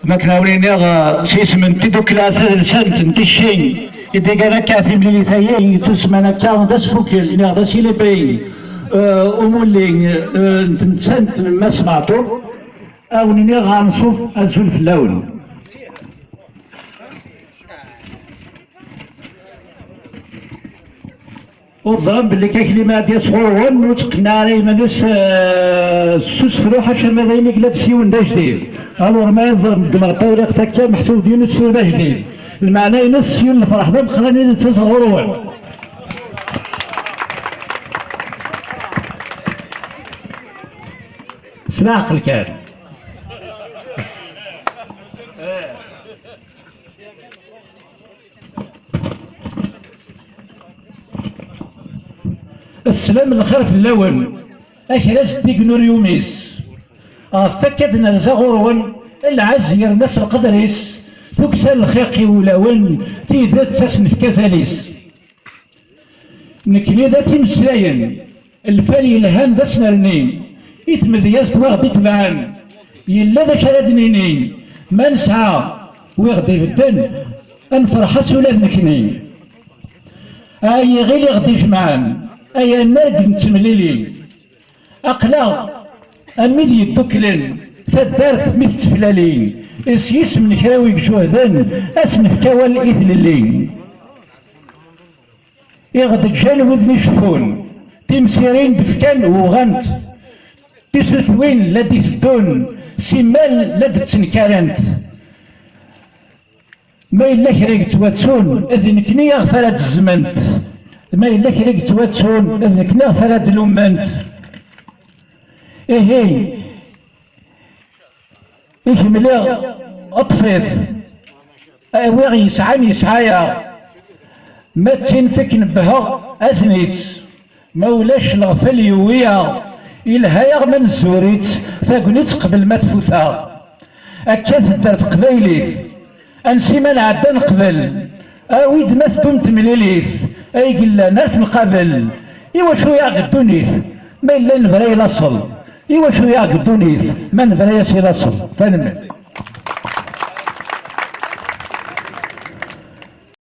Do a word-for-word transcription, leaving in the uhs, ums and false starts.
Ma akken awen-iniɣ, eh, s yisem n tidukkla tadelsant n Ticci, i d-igan akka timlilit-agi, yettusemman akka d asfukel, neɣ d asilibri, eh, umulli, eh, n tmettant n Mass Meɛṭur, a wen-iniɣ anṣuf azul fell-awen. Ur ẓran belli Akli ma ad yas ɣur-wen, ur ttqenniɛ ara iman-is, eh, s usefru, ḥaca ma d ayen i yella d siwen d ajdid. Alors ma ad ẓren ddmeɣ tawriqt akka, meḥsub d yiwen usefru d ajdid. Lmeɛna-ines, s yiwen lferḥ d ameqqran i d-nettas ɣur-wen. S leɛqel kan. Sslam lxir fell-awen, akras deg nuryum-is. Ɣef wakk ad nerza ɣur-wen, lɛezz yerna s lqeder-is, tukksa lxiq i wulawen, tidet ad s-nefk azal-is. Nekni d at imeslayen, lfal yelhan d asnerni, i tmedyazt wi ɣ-d-itebɛen, yella d acu ara d-nini, ma nesɛa wi ɣ-d-ibedden, ad nferḥ-as ula d nekni. Ay iɣil i ɣ-d-ijemɛen, ay anarg n temlili, aql-aɣ am wid yedduklen, taddart mi tetteflali, s yisem n kra wi ijuhden, ad s-nefk awal i tlelli. I ɣ-d-ǧǧan wid mi ceffun, timsirin d-fkan uɣant, tisutwin la d-iteddun, simmal la d-ttenkarent. Ma yella kra yettwattun, d nekni iɣef ara d-zzment. Ma yella kra yettwattun, d nekni iɣef ara d-lumment. Ihi, i kemmleɣ ṭṭef-it, awiɣ yesɛan yesɛa-yaɣ. Ma d tin fik nebbheɣ, azen-itt. Ma ulac leɣfel yewwi-yaɣ, ilha-yaɣ ma nezwir-itt, tagnit qbel ma tfut-aɣ. Akka tedder teqbaylit, ansi ma nɛedda neqbel. Awi-d ma teddun temlilit, ay yellan ar tenqabel. Iwacu yaɣ ddunit, ma yella nebra i laṣel? Iwacu yaɣ ddunit, ma nebra-yas i laṣel? Tanemmirt.